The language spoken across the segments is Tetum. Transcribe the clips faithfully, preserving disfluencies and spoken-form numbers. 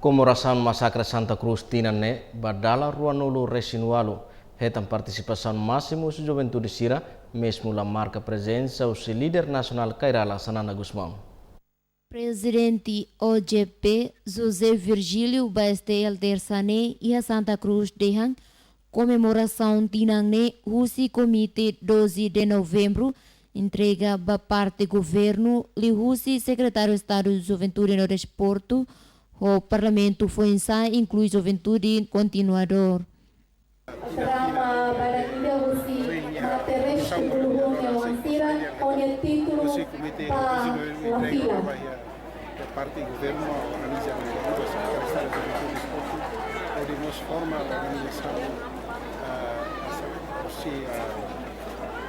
Komemorasaun masakre Santa Cruz tinan ne'e ba dala ruanulu resin walu, hetan partisipasaun másimu husi juventude sira, mesmu la marka prezensa husi líder nasionál Kay Rala Xanana Gusmão. Prezidente O J P, José Virgílio, ba S T L tersa ne'e iha Santa Cruz dehan, komemorasaun tinan ne'e husi Komité doze de Novembro entrega ba parte governu, liuhusi Sekretáriu Estadu Juventude no Desportu, ho Parlamentu foin-sa'e inklui juventude kontinuadór. Drama badak ida husi mate reste bulu huluk nia oan sira, ho nia títulu Pa La Fila. Parte governu organiza, muda sa, sa, sa, sa, sa, sa, hodi mós forma organizasaun, ah, sa, si, ah,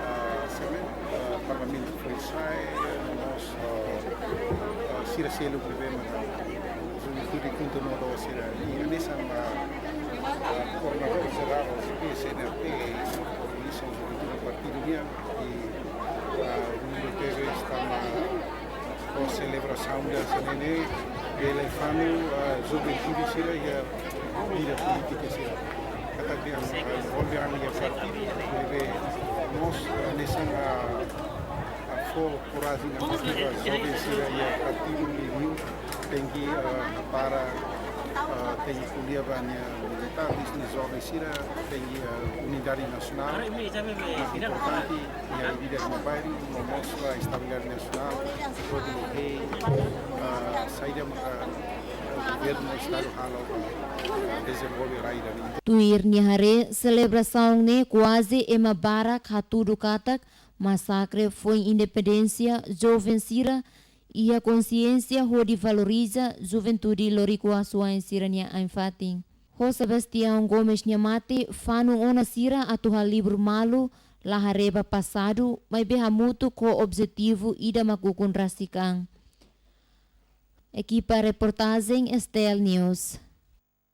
ah, sa, ah, Parlamentu foin-sa'e, mós, ah, ah, sira seluk ne'ebé mak juventude kontinuadór sira. I hanesan, ah, ah, koordenadór jerál C N R T, organizasaun juventude partidu nian, i, ah, União T V está na, ho selebrasaun ida hanesan ne'e, bele fanu, ah, juventude sira iha vida polítika sira. Katak dehan, ah, envolve an iha partidu, bele mós, ah, hanesan, ah, ah, fó korajen no motiva joven sira iha partidu liuliu, tenke, ah, para, ah, tenke ko'alia ba nia militantes, nia joven sira, tenke, ah, unidade nasionál, mak importante, iha vida no bairru, no mós ba estabilidade nasionál, hodi hein, ah, saida maka, ah, governu, estadu halo, ah, dezenvolve rai ida-ne'e. Tuir nia haree, selebrasaun ne'e kuaze ema barak hatudu katak, masakre foin independénsia, joven sira iha konsiénsia hodi valoriza juventude lori kuasuain sira-nia ain-fatin. Ho Sebastião Gomes nia mate, fanu ona sira atu halibur malu, la haree ba pasadu, maibé hamutuk ho objetivu ida mak ukun rasik an. Ekipa reportajen S T L News.